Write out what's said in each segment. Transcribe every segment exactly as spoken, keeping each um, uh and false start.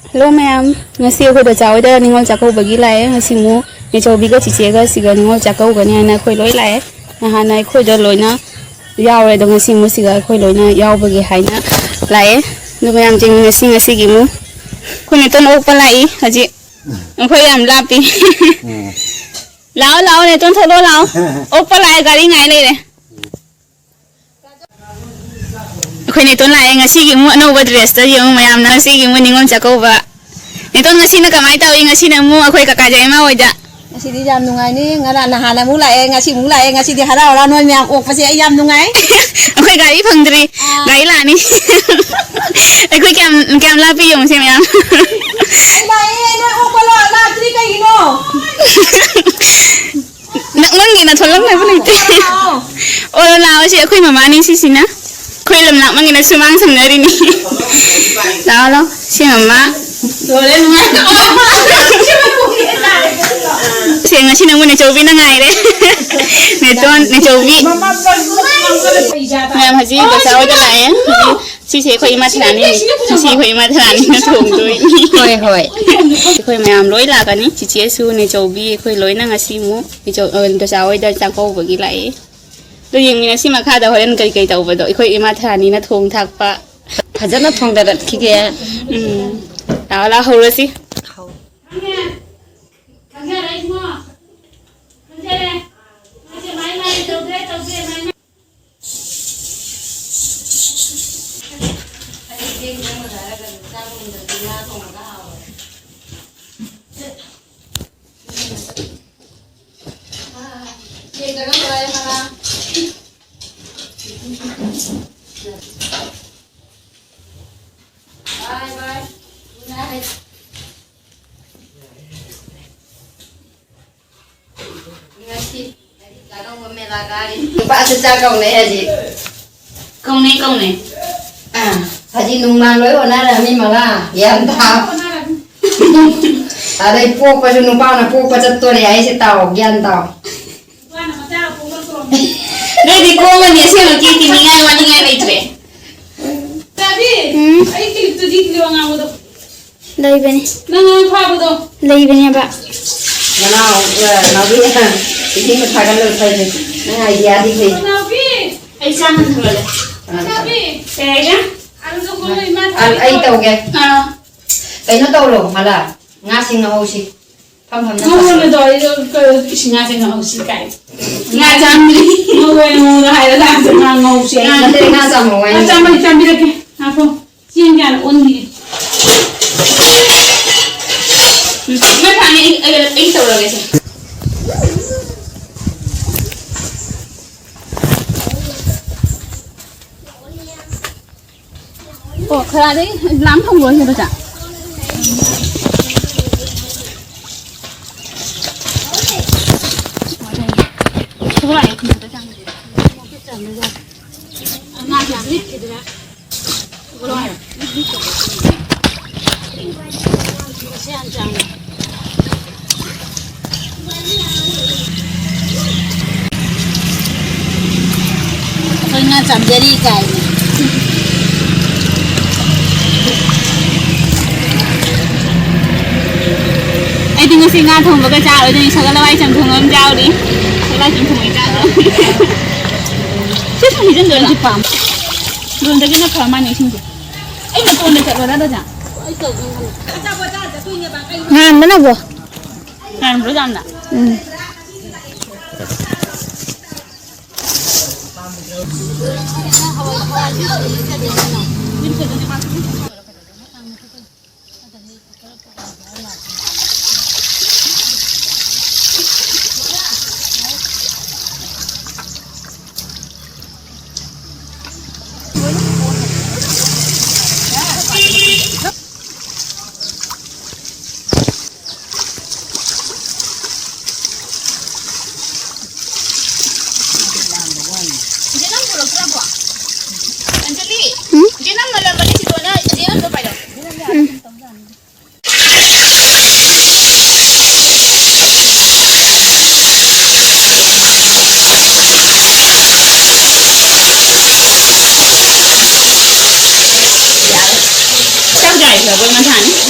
Hello ꯃꯌꯥꯝ, ꯉꯁꯤ ꯑꯩꯈꯣꯏ ꯗꯣꯆꯥ ꯍꯣꯏꯗ ꯅꯤꯉꯣꯜ ꯆꯥꯛꯀꯧꯕꯒꯤ ꯂꯥꯛꯑꯦ꯫ ꯉꯁꯤ ꯑꯃꯨꯛ ꯅꯦꯆꯧꯕꯤꯒ ꯆꯤꯆꯦꯒ ꯁꯤꯒ ꯅꯤꯉꯣꯜ ꯆꯥꯛꯀꯧꯒꯅꯤ ꯍꯥꯏꯅ ꯑꯩꯈꯣꯏ ꯂꯣꯏ ꯂꯥꯛꯑꯦ꯫ ꯅꯍꯥꯟꯅ ꯑꯩꯈꯣꯏꯗ ꯂꯣꯏꯅ ꯌꯥꯎꯔꯦ, ꯑꯗꯣ ꯉꯁꯤ ꯑꯃꯨꯛ ꯁꯤꯒ ꯑꯩꯈꯣꯏ ꯂꯣꯏꯅ ꯌꯥꯎꯕꯒꯤ ꯍꯥꯏꯅ ꯂꯥꯛꯑꯦ꯫ ꯑꯗꯣ ꯃꯌꯥꯝ ꯌꯦꯡꯃꯤꯟꯅꯁꯤ꯫ ꯉꯁꯤꯒꯤ ꯑꯃꯨꯛ ꯑꯩꯈꯣꯏ ꯅꯦꯇꯣꯟ ꯑꯣꯛꯄ ꯂꯥꯛꯏ ꯍꯧꯖꯤꯛ꯫ ꯑꯩꯈꯣꯏ ꯌꯥꯝ ꯂꯥꯞꯄꯤ꯫ ꯎꯝ꯫ ꯂꯥꯛꯑꯣ, ꯂꯥꯛꯑꯣ, ꯅꯦꯇꯣꯟ ꯊꯣꯛꯂꯛꯑꯣ, ꯂꯥꯛꯑꯣ꯫ ꯑꯣꯛꯄ ꯂꯥꯛꯑꯦ, ꯒꯥꯔꯤ ꯉꯥꯏ ꯂꯩꯔꯦ꯫ ꯑꯩꯈꯣꯏ ꯅꯦꯇꯣꯟ ꯂꯥꯛꯑꯦ꯫ ꯉꯁꯤꯒꯤ ꯑꯃꯨꯛ ꯑꯅꯧꯕ dress ꯇ ꯌꯦꯡꯉꯨ ꯃꯌꯥꯝꯅ, ꯉꯁꯤꯒꯤ ꯑꯃꯨꯛ ꯅꯤꯉꯣꯜ ꯆꯥꯛꯀꯧꯕ꯫ ꯅꯦꯇꯣꯟ, ꯉꯁꯤꯅ ꯀꯃꯥꯏꯅ ꯇꯧꯏ? ꯉꯁꯤꯅ ꯑꯃꯨꯛ ꯑꯩꯈꯣꯏ ꯀꯀꯥ ꯖꯩꯃꯥ ꯍꯣꯏꯗ꯫ ꯉꯁꯤꯗꯤ ꯌꯥꯝ ꯅꯨꯡꯉꯥꯏꯅꯤ꯫ ꯉꯔꯥꯡ, ꯅꯍꯥꯟ ꯑꯃꯨꯛ ꯂꯥꯛꯑꯦ, ꯉꯁꯤ ꯑꯃꯨꯛ ꯂꯥꯛꯑꯦ꯫ ꯉꯁꯤꯗꯤ ꯍꯔꯥꯎ ꯍꯔꯥꯎ ꯅꯣꯏ ꯃꯌꯥꯝ ꯑꯣꯛꯄꯁꯦ ꯑꯩ ꯌꯥꯝ ꯅꯨꯡꯉꯥꯏ꯫ ꯑꯩꯈꯣꯏ ꯒꯥꯔꯤ ꯐꯪꯗ꯭ꯔꯤ꯫ ꯑꯥ꯫ ꯒꯥꯔꯤ ꯂꯥꯛꯑꯅꯤ꯫ ꯑꯩꯈꯣꯏ ꯀꯌꯥꯝ, ꯀꯌꯥꯝ ꯂꯥꯞꯄꯤ ꯌꯦꯡꯉꯨꯁꯦ ꯃꯌꯥꯝ꯫ ꯑꯩ ꯂꯥꯛꯑꯦ, ꯅꯣꯏ ꯑꯣꯛꯄ ꯂꯥꯛ-, ꯂꯥꯛꯇ꯭ꯔꯤ ꯀꯩꯒꯤꯅꯣ? ꯅꯛꯃꯟꯒꯤꯅ ꯊꯣꯛꯂꯛꯅꯕ ꯂꯩꯇꯦ꯫ ꯑꯣ, ꯂꯥꯛꯑꯣ, ꯁꯤ ꯑꯩꯈꯣꯏ ꯃꯃꯥꯅꯤ ꯁꯤꯁꯤꯅ꯫ ꯑꯩꯈꯣꯏ ꯂꯝ ꯂꯥꯞꯃꯟꯒꯤꯅ ꯁꯨꯃꯥꯡ ꯁꯝꯅꯔꯤꯅꯤ꯫ ꯂꯥꯛꯑꯣ, ꯂꯥꯛꯑꯣ꯫ ꯁꯤ ꯃꯃꯥ꯫ ꯂꯣꯏꯔꯦ, ꯅꯨꯡꯉꯥꯏ꯫ ꯁꯦ, ꯉꯁꯤ ꯅꯪꯕꯨ ꯅꯦꯆꯧꯕꯤꯅ ꯉꯥꯏꯔꯦ꯫ ꯅꯦꯇꯣꯟ, ꯅꯦꯆꯧꯕꯤ꯫ ꯃꯌꯥꯝ ꯍꯧꯖꯤꯛ ꯗꯣꯆꯥ ꯍꯣꯏꯗ ꯂꯥꯛꯑꯦ꯫ ꯍꯧꯖꯤꯛ ꯁꯤꯁꯦ ꯑꯩꯈꯣꯏ ꯏꯃꯥ ꯊꯤꯔꯥꯅꯤ꯫ ꯉꯁꯤ ꯑꯩꯈꯣꯏ ꯏꯃꯥ ꯊꯤꯔꯥꯅꯤꯅ ꯊꯣꯡꯗꯣꯏꯅꯤ꯫ ꯍꯣꯏ, ꯍꯣꯏ꯫ ꯑꯩꯈꯣꯏ ꯃꯌꯥꯝ ꯂꯣꯏ ꯂꯥꯛꯀꯅꯤ꯫ ꯆꯤꯆꯦꯁꯨ, ꯅꯦꯆꯧꯕꯤ, ꯑꯩꯈꯣꯏ ꯂꯣꯏꯅ ꯉꯁꯤ ꯑꯃꯨꯛ ꯅꯦꯆꯧ-, ꯑ, ꯗꯣꯆꯥ ꯍꯣꯏꯗ ꯆꯥꯛꯀꯧꯕꯒꯤ ꯂꯥꯛꯑꯦ꯫ ꯑꯗꯣ ꯌꯦꯡꯃꯤꯟꯅꯁꯤ ꯃꯈꯥꯗ ꯍꯣꯔꯦꯟ ꯀꯩꯀꯩ ꯇꯧꯕꯗꯣ꯫ ꯑꯩꯈꯣꯏ ꯏꯃꯥ ꯊꯤꯔꯥꯅꯤꯅ ꯊꯣꯡ ꯊꯥꯛꯄ꯫ ꯐꯖꯅ ꯊꯣꯡꯗꯔꯛꯈꯤꯒꯦ꯫ ꯎꯝ꯫ ꯂꯥꯛꯑꯣ, ꯂꯥꯛꯑꯣ, ꯍꯧꯔꯁꯤ꯫ ꯍꯧ꯫ Bye, bye. Good night. ꯉꯁꯤ ꯆꯥꯛꯀꯧꯕ ꯃꯦꯂꯥ ꯀꯥꯔꯤ꯫ ꯅꯨꯄꯥꯁꯨ ꯆꯥꯛ ꯀꯧꯅꯩ ꯍꯧꯖꯤꯛ꯫ ꯀꯧꯅꯩ, ꯀꯧꯅꯩ꯫ ꯑꯥ, ꯍꯧꯖꯤꯛ ꯅꯨꯡꯃꯥꯟ ꯂꯣꯏ ꯍꯣꯠꯅꯔꯝꯃꯤ ꯃꯃꯥ, ꯒ꯭ꯌꯥꯟ ꯇꯥꯎ꯫ ꯑꯗꯩ ꯄꯣꯛꯄꯁꯨ ꯅꯨꯄꯥꯅ ꯄꯣꯛꯄ ꯆꯠꯇꯣꯔꯦ ꯍꯥꯏꯁꯦ ꯇꯥꯎ, ꯒ꯭ꯌꯥꯟ ꯇꯥꯎ꯫ ꯅꯣꯏꯗꯤ ꯀꯣꯝꯃꯅꯤ, ꯑꯁꯦꯡꯕ ꯀꯦꯛꯇꯤ ꯅꯤꯡꯉꯥꯏ ꯋꯥꯅꯤꯡꯉꯥꯏ ꯂꯩꯇ꯭ꯔꯦ꯫ ꯎꯝ꯫ ꯑꯩ ꯀ꯭ꯂꯤꯞꯇꯨꯗꯤ ꯀ꯭ꯂꯤꯞ ꯑꯉꯥꯡꯕꯗꯣ꯫ ꯂꯩꯕꯅꯤ꯫ ꯅꯪ ꯉꯥ ꯐꯥꯕꯗꯣ꯫ ꯂꯩꯕꯅꯦꯕ꯫ ꯅꯅꯥꯎ, ꯑ, ꯅꯥꯎꯕꯤ, ꯏꯁꯤꯡꯗ ꯊꯥꯒꯠꯂꯒ ꯐꯩ꯫ ꯅꯪ ꯑꯥꯏꯗꯤꯌꯥꯗꯤ ꯐꯩ꯫ ꯅꯥꯎꯕꯤ! ꯑꯩ ꯆꯥ ꯍꯟꯊꯔꯣꯂꯦ꯫ ꯑ, ꯅꯥꯎꯕꯤ! ꯀꯩ ꯍꯥꯏꯒꯦ? ꯑꯗꯨꯗꯣ ꯀꯣꯜꯂꯣ, ꯏꯃꯥ ꯑ, ꯑꯩ ꯊꯥꯒꯠꯂꯣ꯫ ꯇꯧꯒꯦ꯫ ꯑꯥ꯫ ꯀꯩꯅꯣ ꯇꯧꯔꯣ, ꯃꯥꯂꯥ꯫ ꯉꯥꯁꯤꯡ ꯉꯧꯍꯧꯁꯤ꯫ ꯐꯝ ꯐꯝꯅ ꯉꯧꯔꯣꯅꯦ ꯇꯧꯔꯣ, ꯑꯩ ꯀ-, ꯏꯁꯤꯡ ꯉꯥꯁꯦ ꯉꯧꯍꯧꯁꯤ ꯀꯥꯏ꯫ ꯉꯥ ꯆꯥꯝꯗ꯭ꯔꯤ꯫ ꯉꯧꯔꯣꯏ, ꯉꯧꯔꯣꯏ ꯍꯥꯏꯔ ꯂꯥꯛꯑꯁꯦ ꯉꯥ ꯉꯧꯁꯦ꯫ ꯉꯥ ꯅꯠꯇꯦ, ꯉꯥ ꯆꯥꯝꯃꯣ ꯍꯥꯏꯅꯦ꯫ ꯉꯥ ꯆꯥꯝꯕ ꯑꯩ ꯆꯥꯝꯕꯤꯔꯛꯀꯦ꯫ ꯉꯥꯏꯈꯣ꯫ ꯆꯦꯡ ꯀꯌꯥꯅ ꯑꯣꯟꯈꯤꯒꯦ꯫ ꯎꯝ, ꯃꯩ ꯐꯥꯅꯤ, ꯑꯩ, ꯑꯩ, ꯑꯩ ꯇꯧꯔꯒꯦꯁꯦ꯫ ꯑꯣ, ꯈꯔꯗꯤ ꯂꯥꯝ ꯊꯣꯡꯕ ꯑꯣꯏꯅ ꯆꯥ꯫ ꯉꯥ ꯌꯥꯝ ꯂꯤꯛꯈꯤꯗ꯭ꯔꯥ? ꯑꯩꯈꯣꯏ ꯉꯥ ꯆꯥꯝꯖꯔꯤ ꯀꯥꯏꯅ꯫ ꯑꯩꯗꯤ ꯉꯁꯤ ꯉꯥ ꯊꯣꯡꯕꯒ ꯆꯥꯔꯣꯏꯗꯣꯏꯅꯤ, ꯁꯒꯠ ꯍꯋꯥꯏ ꯆꯝꯊꯣꯡ ꯑꯃ ꯆꯥꯎꯔꯤ꯫ ꯁꯒꯠ ꯍꯋꯥꯏ ꯆꯝꯊꯣꯡ ꯑꯣꯏꯅ ꯆꯥꯔꯣ꯫ ꯁꯤ ꯁꯨꯝ ꯍꯩꯖꯤꯟꯗꯣꯏꯔꯣ? ꯑꯩꯁꯨ ꯄꯥꯝꯃꯦ꯫ ꯂꯣꯟꯗꯒꯤꯅ ꯐꯔ ꯃꯥꯅꯦ ꯏꯁꯤꯡꯁꯦ꯫ ꯑꯩ ꯃꯇꯣꯟꯗ ꯆꯠꯂꯣꯔꯥ, ꯗꯣꯖꯥ? ꯉꯥꯟꯕꯅꯕꯣ? ꯉꯥꯟꯕ꯭ꯔꯣ ꯌꯥꯝꯅ? ꯎꯝ꯫ ꯏꯆꯦ, ꯅꯪ ꯄꯨꯔꯛꯇ꯭ꯔꯕꯣ? ꯑꯟꯖꯂꯤ? ꯎꯝ? ꯏꯆꯦ, ꯅꯪ ꯃꯜꯂꯝꯕꯅꯤ ꯁꯤꯗꯣ, ꯅꯪ ꯏꯆꯦ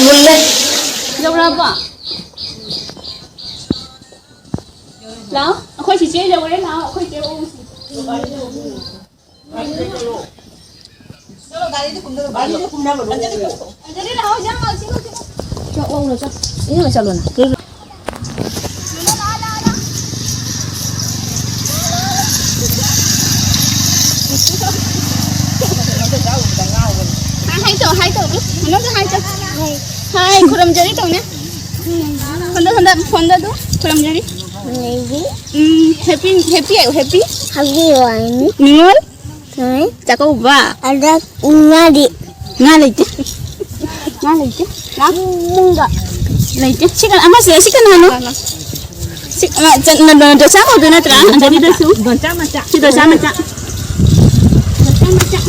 ꯃꯨꯜꯂꯦ꯫ ꯌꯧꯔꯛꯑꯕꯣ? ꯂꯥꯛꯑꯣ, ꯑꯩꯈꯣꯏ ꯆꯤꯆꯦ ꯌꯧꯔꯦ, ꯂꯥꯛꯑꯣ, ꯑꯩꯈꯣꯏ ꯆꯦ ꯎꯁꯤ꯫ ꯆꯠꯂꯣ, ꯒꯥꯔꯤꯗ ꯀꯨꯝꯊꯔꯣ, ꯒꯥꯔꯤꯗ ꯀꯨꯝꯊꯔꯣ꯫ ꯑꯗꯨꯗꯤ ꯂꯥꯛꯑꯣ, ꯆꯪꯉꯣ, ꯆꯪꯉꯣ, ꯆꯪꯉꯣ꯫ ꯆꯠꯂꯣ, ꯆꯠꯂꯣ꯫ ꯏꯅꯦ, ꯆꯠꯂꯣꯅ꯫ ꯍꯥꯏ, ꯍꯥꯏ ꯇꯧ, ꯍꯥꯏ ꯇꯧ꯫ ꯃꯅꯨꯡꯗ ꯍꯥꯏ ꯇꯧ꯫ ꯍꯥꯏ, ꯈꯨꯔꯨꯝꯖꯔꯤ ꯇꯧꯅꯦ꯫ ꯐꯣꯟꯗ, ꯐꯣꯟꯗ, ꯐꯣꯟꯗ ꯑꯗꯨ ꯈꯨꯔꯨꯝꯖꯔꯤ꯫ ꯎꯝ, happy, happy ꯍꯥꯏꯌꯨ, happy꯫ ꯅꯤꯉꯣꯜ꯫ ꯆꯥꯛꯀꯧꯕ꯫ ꯑꯗ ꯉꯥꯗꯤ꯫ ꯉꯥ ꯂꯩꯇꯦ꯫ ꯉꯥ ꯂꯩꯇꯦ꯫ ꯂꯥꯛ꯫ ꯏꯃꯨꯡꯗ꯫ ꯂꯩꯇꯦ꯫ ꯁꯤ ꯀꯅꯥ-, ꯑꯃꯁꯦ ꯁꯤ ꯀꯅꯥꯅꯣ? ꯁꯤ, ꯑ, ꯆ-, ꯅ-, ꯅ-, ꯗꯣꯆꯥ ꯀꯧꯗꯣꯏ ꯅꯠꯇ꯭ꯔꯥ? ꯑꯟꯖꯂꯤꯗꯁꯨ꯫ ꯗꯣꯆꯥ ꯃꯆꯥ꯫ ꯁꯤ ꯗꯣꯆꯥ ꯃꯆꯥ꯫ ꯗꯣꯆꯥ ꯃꯆꯥ꯫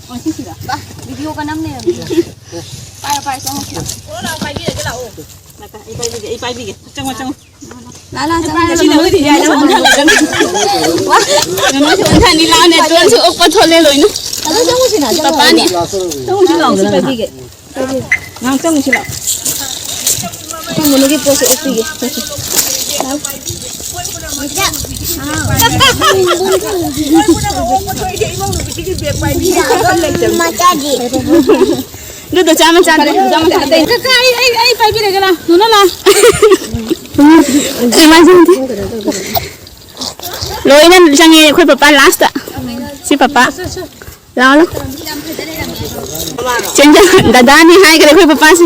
ꯑꯣ, ꯁꯤꯁꯤꯔꯣ? ꯚꯤꯗꯤꯑꯣꯒ ꯅꯝ ꯂꯩꯔꯝꯃꯦ꯫ ꯄꯥꯏꯌꯣ, ꯄꯥꯏꯌꯣ, ꯆꯪꯉꯣ ꯁꯤꯗ꯫ ꯄꯥꯏꯕꯤꯔꯒꯦ ꯂꯥꯛꯑꯣ꯫ ꯂꯥꯛꯑꯣ, ꯑꯩ ꯄꯥꯏꯕꯤꯒꯦ, ꯑꯩ ꯄꯥꯏꯕꯤꯒꯦ꯫ ꯆꯪꯉꯣ, ꯆꯪꯉꯣ꯫ ꯂꯥ, ꯂꯥ, ꯆꯪꯉꯣ, ꯆꯪꯉꯣ꯫ ꯁꯤꯅ ꯍꯧꯖꯤꯛ ꯌꯥꯏ, ꯆꯪꯉꯣ, ꯆꯪꯉꯣ, ꯆꯪꯉꯣ꯫ ꯋꯥ, ꯀꯩꯅꯣꯁꯨ ꯑꯣꯟꯊꯅꯤ, ꯂꯥꯛꯑꯣꯅꯦ, ꯇꯣꯟꯁꯨ ꯎꯞꯄ ꯊꯣꯛꯂꯦ ꯂꯣꯏꯅ꯫ ꯑꯗꯣ ꯆꯪꯉꯨꯁꯤꯅ, ꯆꯪꯉꯨ ꯄꯄꯥꯅꯤ꯫ ꯂꯥꯎ꯫ ꯆꯪꯉꯨꯁꯤ ꯂꯥꯎ, ꯁꯤ ꯄꯥꯏꯕꯤꯒꯦ꯫ ꯉꯥꯏꯍꯥꯛ ꯆꯪꯉꯨꯁꯤ ꯂꯥꯛꯑꯣ꯫ ꯑꯩꯈꯣꯏ ꯃꯨꯟꯅꯨꯒꯤ ꯄꯣꯠꯁꯦ ꯎꯞꯄꯤꯒꯦ꯫ ꯆꯠꯁꯤ꯫ ꯃꯆꯥꯗꯤ꯫ ꯑꯗꯨꯗꯣ ꯆꯥꯃ ꯆꯥꯗ꯭ꯔꯦ꯫ ꯆꯥꯃ ꯆꯥꯗ꯭ꯔꯦ꯫ ꯀꯀꯥ, ꯑꯩ, ꯑꯩ, ꯑꯩ ꯄꯥꯏꯕꯤꯔꯒꯦ ꯂꯥ꯫ ꯅꯨꯅ ꯂꯥ꯫ ꯂꯣꯏꯅ ꯆꯪꯉꯦ ꯑꯩꯈꯣꯏ ꯄꯄꯥ ꯂꯥꯁꯇ꯫ ꯁꯤ ꯄꯄꯥ꯫ ꯂꯥꯛꯑꯣ, ꯂꯥꯛꯑꯣ꯫ ꯆꯦꯟꯖ-, ꯗꯗꯥꯅꯤ ꯍꯥꯏꯈ꯭ꯔꯦ ꯑꯩꯈꯣꯏ ꯄꯄꯥꯁꯦ꯫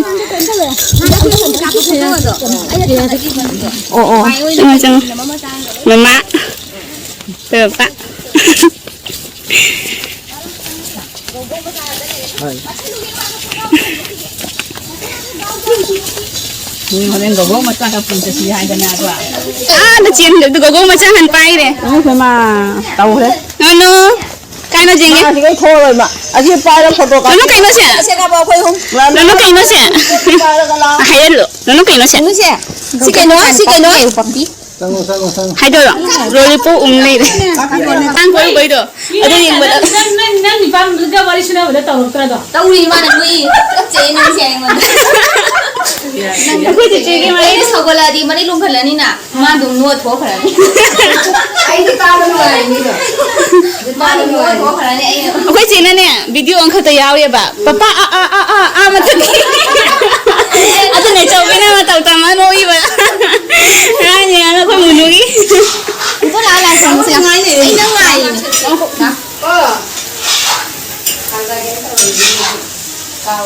ꯑꯣ, ꯑꯣ꯫ ꯆꯪꯉꯣ, ꯆꯪꯉꯣ꯫ ꯃꯃꯥ꯫ ꯑꯩꯈꯣꯏ ꯄꯄꯥ꯫ ꯃꯤ ꯍꯣꯔꯦꯟ ꯒꯣꯒꯣ ꯃꯆꯥꯒ ꯄꯨꯟ ꯆꯠꯁꯤ ꯍꯥꯏꯗꯅ ꯑꯗꯣ꯫ ꯑꯥꯗ ꯆꯦꯟꯈ꯭ꯔꯦ, ꯑꯗꯨ ꯒꯣꯒꯣ ꯃꯆꯥ ꯍꯥꯟꯅ ꯄꯥꯏꯔꯦ꯫ ꯎꯝ, ꯏꯃꯥ, ꯇꯧꯈ꯭ꯔꯦ꯫ ꯅꯣꯅꯣ, ꯀꯥꯏꯅꯣ ꯆꯦꯟꯒꯦ? ꯃꯥꯁꯤ ꯂꯣꯏ ꯊꯣꯛꯑꯔꯣꯏ ꯃꯥ꯫ ꯑꯁꯤ ꯄꯥꯏꯔ ꯐꯣꯇꯣ ꯀꯥꯞ-꯫ ꯅꯣꯅꯣ ꯀꯩꯅꯣꯁꯦ? ꯁꯦꯒꯥꯕ ꯑꯩꯈꯣꯏ ꯑꯍꯨꯝ꯫ ꯅꯣꯅꯣ ꯀꯩꯅꯣꯁꯦ? ꯄꯥꯏꯔꯒ ꯂꯥꯛꯑꯣ꯫ ꯍꯥꯏꯍꯜꯂꯣ꯫ ꯅꯣꯅꯣ ꯀꯩꯅꯣꯁꯦ? ꯀꯩꯅꯣꯁꯦ? ꯁꯤ ꯀꯩꯅꯣ? ꯁꯤ ꯀꯩꯅꯣ? ꯄꯥꯛꯄꯤ꯫ ꯆꯪꯉꯣ, ꯆꯪꯉꯣ, ꯆꯪꯉꯣ꯫ ꯍꯥꯏꯗꯣꯏꯔꯣ? ꯂꯣꯂꯤꯄꯣꯞ ꯎꯝ ꯂꯩꯔꯦ꯫ ꯇꯥꯡ ꯀꯣꯏꯔꯨꯕꯩꯗꯣ꯫ ꯑꯗꯨ ꯌꯦꯡꯕꯗ ꯅꯪ, ꯅꯪ, ꯅꯪ ꯅꯤꯄꯥꯝꯗꯨꯒ ꯋꯥꯔꯤ ꯁꯥꯟꯅꯕꯗ ꯇꯧꯔꯛꯇ꯭ꯔꯗꯣ? ꯇꯧꯔꯤ, ꯃꯥꯅ ꯅꯣꯏ ꯀꯞꯆꯩ ꯅꯪꯁꯦ ꯑꯩꯉꯣꯟꯗ꯫ ꯑꯩꯈꯣꯏ ꯆꯤꯆꯦꯒꯤ ꯃꯔꯩ ꯑꯩꯅ ꯁꯧꯒꯠꯂꯛꯑꯗꯤ ꯃꯔꯩ ꯂꯨꯝꯈꯠꯂꯅꯤꯅ꯫ ꯃꯥ ꯑꯗꯨꯝ ꯅꯣꯛꯑ ꯊꯣꯛꯈ꯭ꯔꯅꯤ꯫ ꯑꯩꯗꯤ ꯇꯥꯕ ꯅꯨꯡꯉꯥꯏꯔꯦ ꯃꯤꯗꯣ꯫ ꯃꯥ ꯑꯗꯨꯝ ꯅꯣꯛꯑ ꯊꯣꯛꯈ꯭ꯔꯅꯤ ꯑꯩꯅ꯫ ꯑꯩꯈꯣꯏ ꯆꯦꯅꯅꯦ, ꯚꯤꯗꯤꯑꯣ ꯑꯃꯈꯛꯇ ꯌꯥꯎꯔꯤꯑꯕ꯫ ꯄꯄꯥ ꯑꯥ, ꯑꯥ, ꯑꯥ, ꯑꯥ, ꯑꯥ ꯃꯊꯛꯀꯤ꯫ ꯑꯗꯨꯅꯦ ꯆꯧꯕꯤꯅ ꯃꯇꯧ ꯇꯝꯃ ꯅꯣꯛꯏꯕ꯫ ꯉꯔꯥꯡꯅꯦ ꯑꯩꯈꯣꯏ ꯃꯨꯅꯨꯒꯤ꯫ ꯏꯕꯣ ꯂꯥꯛꯑꯣ, ꯂꯥꯛꯑꯣ, ꯆꯪꯉꯣ, ꯆꯪꯉꯣ꯫ ꯑꯩ ꯅꯪ ꯉꯥꯏꯔꯤꯅꯦ꯫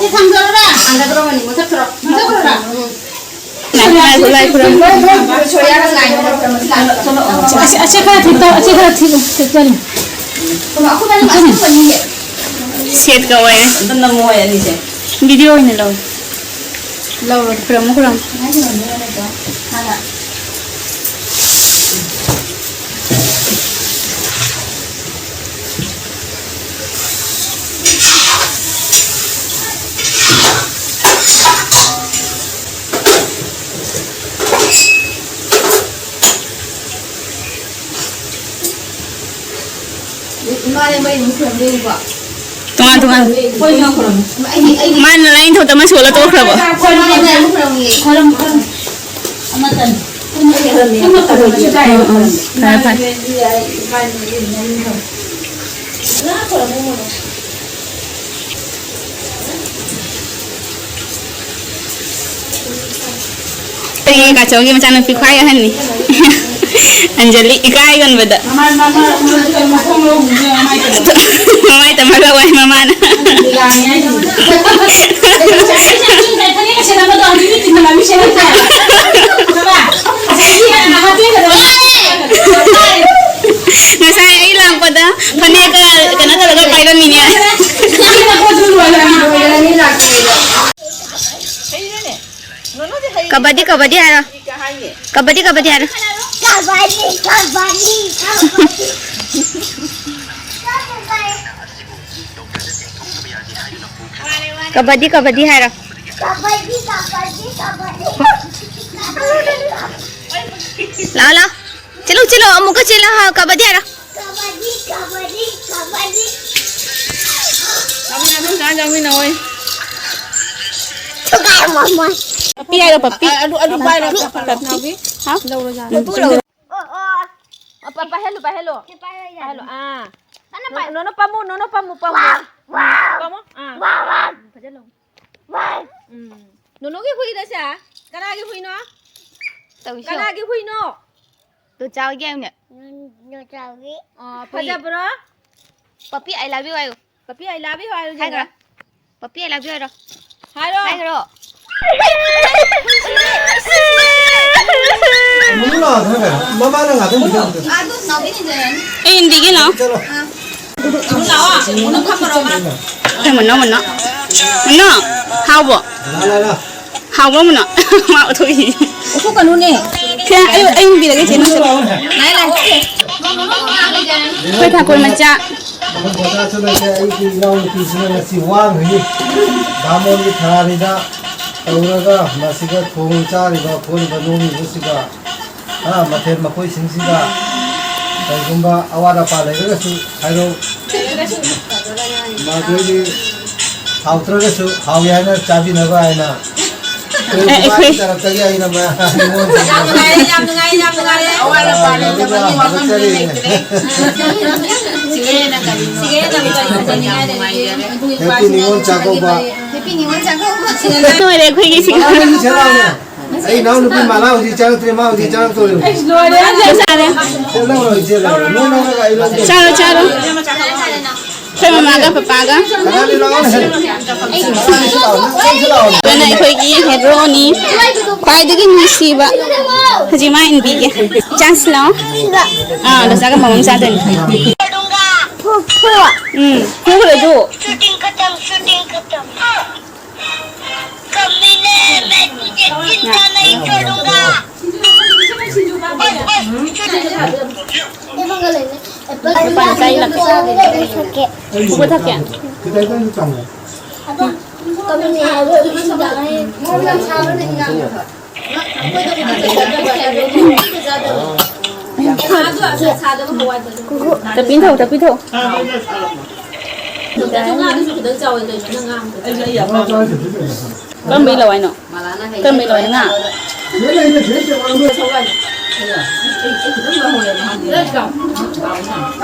ꯁꯤ ꯊꯥꯡꯗꯔꯨꯔꯥ? ꯊꯥꯡꯗꯔꯨꯔꯥ? ꯃꯊꯛ ꯈꯔ꯫ ꯃꯊꯛ ꯈꯔ꯫ ꯎꯝ꯫ ꯂꯥꯏ ꯈꯨꯔꯨꯝ, ꯂꯥꯏ ꯈꯨꯔꯨꯝ꯫ ꯑꯁꯤ, ꯑꯁꯤ ꯈꯔ ꯊꯤꯛꯇꯣꯛ, ꯑꯁꯤ ꯈꯔ ꯊꯤꯛ-, ꯊꯤꯛꯆꯜꯂꯨ꯫ ꯁꯦꯠꯀ ꯑꯣꯏꯔꯦ꯫ ꯑꯝꯇ ꯅꯝꯃꯣ ꯍꯣꯏ ꯑꯅꯤꯁꯦ꯫ ꯚꯤꯗꯤꯑꯣ ꯑꯣꯏꯅ ꯂꯧ꯫ ꯂꯧꯔꯣ, ꯈꯨꯔꯨꯝꯃꯣ, ꯈꯨꯔꯨꯝꯃꯣ꯫ ꯏꯃꯥꯅꯦ ꯃꯩ ꯑꯃꯨꯛ ꯈꯨꯔꯨꯝꯗꯣꯏꯅꯤꯀꯣ꯫ ꯇꯣꯉꯥꯟ ꯇꯣꯉꯥꯟ꯫ ꯑꯩꯈꯣꯏ ꯏꯃꯥ ꯈꯨꯔꯨꯝꯃꯤ꯫ ꯑꯩꯗꯤ, ꯑꯩꯗꯤ ꯃꯥꯅ ꯂꯥꯏꯅꯤꯡꯊꯧ ꯇꯝꯃ ꯁꯣꯜꯂ ꯇꯣꯛꯈ꯭ꯔꯕꯣ? ꯑꯩꯈꯣꯏ ꯏꯃꯥꯅꯦ ꯃꯩ ꯑꯃꯨꯛ ꯈꯨꯔꯨꯝꯃꯤ꯫ ꯈꯨꯔꯨꯝ, ꯈꯨꯔꯨꯝ꯫ ꯑꯃꯇꯅꯤ꯫ ꯄꯨꯟꯅ ꯈꯨꯔꯨꯝꯃꯤ꯫ ꯄꯨꯟꯅ ꯈꯨꯔꯨꯝꯃꯤ꯫ ꯎꯝ, ꯎꯝ꯫ ꯐꯔꯦ, ꯐꯔꯦ꯫ ꯏꯃꯥꯅꯦ ꯃꯩ ꯑꯃꯨꯛ ꯈꯨꯔꯨꯝꯃꯤ꯫ ꯑꯩꯒꯤ ꯀꯥꯆꯧꯒꯤ ꯃꯆꯥꯅꯨꯄꯤ ꯈ꯭ꯋꯥꯏ ꯑꯍꯟꯅꯤ꯫ ꯑꯟꯖꯂꯤ ꯏꯀꯥꯏꯒꯟꯕꯗ꯫ ꯃꯃꯥ, ꯃꯃꯥ, ꯃꯃꯥ, ꯃꯈꯣꯡ ꯂꯧꯕꯅꯦ, ꯃꯃꯥꯏ ꯇꯧꯕ꯫ ꯃꯃꯥꯏ ꯇꯝꯃꯒ ꯋꯥꯏ ꯃꯃꯥꯅ꯫ ꯂꯥꯡꯉꯦ ꯍꯥꯏꯁꯤꯅꯤ꯫ ꯐꯅꯦꯛ ꯁꯦꯠꯂꯝꯕꯗꯣ ꯍꯧꯖꯤꯛꯇꯤ ꯇꯤꯟꯅꯕ ꯃꯤ ꯁꯦꯠꯂꯛꯇ꯭ꯔꯦ꯫ ꯈꯪꯉꯕ? ꯉꯁꯥꯏꯒꯤ ꯍꯥꯞꯄꯦꯟꯒꯗꯣ꯫ ꯉꯁꯥꯏ ꯑꯩ ꯂꯥꯛꯄꯗ ꯐꯅꯦꯛꯀ ꯀꯩꯅꯣ ꯇꯧꯔꯒ ꯄꯥꯏꯔꯝꯃꯤꯅꯦ꯫ ꯅꯪꯒꯤ ꯅꯈꯣꯠꯇꯨ ꯂꯣꯏꯈ꯭ꯔꯕ? ꯂꯣꯏꯈ꯭ꯔꯅꯤ ꯂꯥꯛꯇ꯭ꯔꯤꯉꯩꯗ꯫ ꯀꯕꯗꯤ, ꯀꯕꯗꯤ ꯍꯥꯏꯔꯣ꯫ ꯀꯕꯗꯤ, ꯀꯕꯗꯤ ꯍꯥꯏꯔꯣ꯫ ꯀꯕꯗꯤ, ꯀꯕꯗꯤ, ꯀꯕꯗꯤ꯫ ꯀꯕꯗꯤ, ꯀꯕꯗꯤ ꯍꯥꯏꯔꯣ꯫ ꯀꯕꯗꯤ, ꯀꯕꯗꯤ, ꯀꯕꯗꯤ꯫ ꯂꯥꯛꯑꯣ, ꯂꯥꯛꯑꯣ꯫ ꯆꯦꯜꯂꯨ, ꯆꯦꯜꯂꯨ, ꯑꯃꯨꯛꯀ ꯆꯦꯜꯂꯣ, ꯍꯥ, ꯀꯕꯗꯤ ꯍꯥꯏꯔꯣ꯫ ꯄꯞꯄꯤ ꯍꯥꯏꯔꯣ, ꯄꯞꯄꯤ꯫ ꯑ, ꯑꯗꯨ, ꯑꯗꯨ ꯄꯥꯏꯔꯣ, ꯄꯞꯄꯤ꯫ ꯄꯞꯄꯤ꯫ ꯍꯥꯎ? ꯎꯝ꯫ ꯑꯣ, ꯑꯣ꯫ ꯑ, ꯄ-, ꯄꯥꯏꯍꯜꯂꯨ, ꯄꯥꯏꯍꯜꯂꯨ꯫ ꯁꯤ ꯄꯥꯏꯍꯜꯂꯨ, ꯌꯥꯔꯦ꯫ ꯄꯥꯏꯍꯜꯂꯨ, ꯑꯥ꯫ ꯀꯟꯅ ꯄꯥꯏ-, ꯅꯣꯅꯣ ꯄꯝꯃꯨ, ꯅꯣꯅꯣ ꯄꯝꯃꯨ, ꯄꯝꯃꯨ꯫ ꯋꯥꯎ, ꯎꯝ, ꯋꯥꯎ꯫ ꯄꯝꯃꯣ, ꯑꯥ꯫ ꯋꯥꯎ, ꯋꯥꯎ꯫ ꯐꯖꯅ ꯂꯧ-, ꯋꯥꯎ꯫ ꯎꯝ꯫ ꯅꯣꯅꯣꯒꯤ ꯍꯨꯏꯔꯁꯦ? ꯀꯅꯥꯒꯤ ꯍꯨꯏꯅꯣ? ꯇꯧꯏꯁꯤ ꯌꯦꯡꯉꯨ꯫ ꯀꯅꯥꯒꯤ ꯍꯨꯏꯅꯣ? ꯇꯨ ꯆꯥꯎꯒꯤ ꯍꯥꯏꯕꯅꯦ꯫ ꯅꯣ-, ꯅꯣ ꯆꯥꯎꯒꯤ꯫ ꯑꯣ, ꯍꯨꯏ꯫ ꯐꯖꯕ꯭ꯔꯣ? ꯄꯄꯤ, I love you ꯍꯥꯏꯌꯨ꯫ ꯄꯄꯤ, I love you ꯍꯥꯏꯌꯨ, ꯍꯥꯏꯈ꯭ꯔꯣ꯫ ꯌꯦꯡꯉꯣ꯫ ꯄꯄꯤ, I love you ꯍꯥꯏꯔꯣ꯫ ꯍꯥꯏꯔꯣ꯫ ꯍꯥꯏꯈ꯭ꯔꯣ꯫ ꯃꯃꯥꯅ ꯉꯥꯛꯇꯪ ꯄꯤꯖꯕꯗꯣ꯫ ꯑꯩ ꯏꯟꯕꯤꯒꯦ ꯂꯥꯎ꯫ ꯆꯠꯂꯣ꯫ ꯂꯥꯛꯑꯣ꯫ ꯃꯨꯟꯅ ꯐꯝꯃꯔꯣ, ꯃꯥ꯫ ꯑꯦ, ꯃꯨꯟꯅꯣ, ꯃꯨꯟꯅꯣ꯫ ꯃꯨꯟꯅꯣ, ꯍꯥꯎꯕ꯭ꯔꯣ? ꯂꯥ, ꯂꯥ, ꯂꯥ꯫ ꯍꯥꯎꯕ꯭ꯔꯣ, ꯃꯨꯟꯅꯣ? ꯃꯥ ꯎꯊꯣꯛꯏ꯫ ꯎꯊꯣꯛꯀꯅꯨꯅꯦ꯫ ꯁꯦ, ꯑꯩ, ꯑꯩ ꯏꯟꯕꯤꯔꯒꯦ, ꯆꯦ, ꯅꯪ ꯆꯠꯂꯣ꯫ ꯂꯥꯛꯑꯦ, ꯂꯥꯛꯑꯦ꯫ ꯑꯩꯈꯣꯏ ꯊꯥꯀꯨꯔ ꯃꯆꯥ꯫ ꯃꯈꯣꯏ ꯃꯆꯥꯁꯨ ꯂꯩꯇꯦ꯫ ꯑꯩꯒꯤ ꯏꯅꯥꯎꯅꯨꯄꯤꯁꯤꯅ ꯉꯁꯤ ꯋꯥꯡꯈ꯭ꯔꯅꯤ꯫ ꯕꯥꯃꯣꯟꯒꯤ ꯊꯔꯥꯔꯤꯗ ꯇꯧꯔꯒ ꯃꯁꯤꯒ ꯊꯣꯡ ꯆꯥꯔꯤꯕ, ꯈꯣꯠꯂꯤꯕ, ꯅꯣꯝꯂꯤꯕꯁꯤꯒ, ꯑ, ꯃꯊꯦꯜ ꯃꯈꯣꯏꯁꯤꯡꯁꯤꯒ ꯀꯔꯤꯒꯨꯝꯕ ꯑꯋꯥꯠ ꯑꯄꯥ ꯂꯩꯔꯒꯁꯨ ꯍꯥꯏꯔꯛꯎ꯫ ꯃꯗꯨꯒꯤ ꯍꯥꯎꯇ꯭ꯔꯒꯁꯨ ꯍꯥꯎꯏ ꯍꯥꯏꯅ ꯆꯥꯕꯤꯅꯕ ꯍꯥꯏꯅ ꯑꯩꯈꯣꯏ ꯑꯦ, ꯑꯩꯈꯣꯏ ꯏꯃꯥꯒꯤ ꯇꯔꯞꯇꯒꯤ ꯑꯩꯅ ꯃ-, ꯅꯤꯉꯣꯜꯁꯤꯡ ꯌꯥꯝ ꯅꯨꯡꯉꯥꯏꯔꯦ, ꯌꯥꯝ ꯅꯨꯡꯉꯥꯏꯔꯦ, ꯌꯥꯝ ꯅꯨꯡꯉꯥꯏꯔꯦ꯫ ꯑꯋꯥꯠ ꯑꯄꯥ ꯂꯩꯇꯕꯒꯤ ꯋꯥꯐꯝꯗꯤ ꯂꯩꯇ꯭ꯔꯦ꯫ ꯁꯤꯒ ꯍꯦꯟꯅ ꯀꯔꯤ, ꯁꯤꯒ ꯍꯦꯟꯅ ꯀꯔꯤ ꯐꯖꯅꯤꯡꯉꯥꯏ ꯂꯩꯔꯤꯒꯦ? ꯑꯩꯈꯣꯏ ꯍꯦꯄꯤ ꯅꯤꯉꯣꯜ ꯆꯥꯛꯀꯧꯕ꯫ ꯍꯦꯄꯤ ꯅꯤꯉꯣꯜ ꯆꯥꯛꯀꯧꯕ꯫ ꯂꯣꯏꯔꯦ ꯑꯩꯈꯣꯏꯒꯤ ꯁꯤꯒ꯫ ꯃꯥꯂꯥ ꯍꯧꯖꯤꯛ ꯁꯦꯠꯂꯛꯑꯣꯅꯦ꯫ ꯑꯩ ꯏꯅꯥꯎ ꯅꯨꯄꯤ ꯃꯥꯂꯥ ꯍꯧꯖꯤꯛ ꯆꯪꯉꯛꯇ꯭ꯔꯦ, ꯃꯥ ꯍꯧꯖꯤꯛ ꯆꯪꯉꯛꯇꯣꯔꯦ꯫ ꯆꯥꯔꯦ꯫ ꯁꯦ, ꯂꯧꯔꯣ, ꯏꯆꯦ, ꯂꯧꯔꯣ꯫ ꯅꯣꯏ ꯂꯧꯔꯒ ꯑꯩ ꯂꯧꯒꯦ꯫ ꯆꯥꯔꯣ, ꯆꯥꯔꯣ꯫ ꯑꯩꯈꯣꯏ ꯃꯃꯥꯒ ꯄꯄꯥꯒ꯫ ꯀꯅꯥꯅꯤ ꯂꯥꯛꯑꯣꯅꯦ? ꯆꯪꯁꯤ ꯂꯥꯛꯑꯣꯅꯦ, ꯆꯪꯁꯤ ꯂꯥꯛꯑꯣꯅꯦ꯫ ꯑꯗꯨꯅ ꯑꯩꯈꯣꯏꯒꯤ ꯍꯦꯔꯣꯅꯤ꯫ ꯈ꯭ꯋꯥꯏꯗꯒꯤ ꯅꯨꯡꯁꯤꯕ꯫ ꯍꯧꯖꯤꯛ ꯃꯥ ꯏꯟꯕꯤꯒꯦ꯫ ꯆꯥꯁꯤ ꯂꯥꯛꯑꯣ꯫ ꯑꯥ, ꯂꯣꯆꯥꯒ ꯃꯃꯝ ꯆꯥꯗꯣꯏꯅꯤ꯫ ꯎꯝ, ꯐꯨꯈ꯭ꯔꯦ ꯑꯗꯨ꯫ ꯂꯨꯄꯥ ꯆꯥꯝꯃ ꯂꯥꯛ꯫ ꯎꯕ ꯊꯛꯀꯦ? ꯈꯤꯇꯪ ꯆꯥꯝꯃꯣ꯫ ꯇꯞꯄꯤ ꯊꯧ, ꯇꯞꯄꯤ ꯊꯧ꯫ ꯉꯥꯗꯨꯁꯨ ꯈꯤꯇꯪ ꯆꯥꯎꯋꯦ ꯀꯩꯅꯣ ꯅꯪ ꯉꯥꯡꯕꯗꯣ꯫ ꯀꯔꯝꯕꯩ ꯂꯋꯥꯏꯅꯣ? ꯀꯔꯝꯕꯩ ꯂꯋꯥꯏꯅꯣ ꯉꯥ?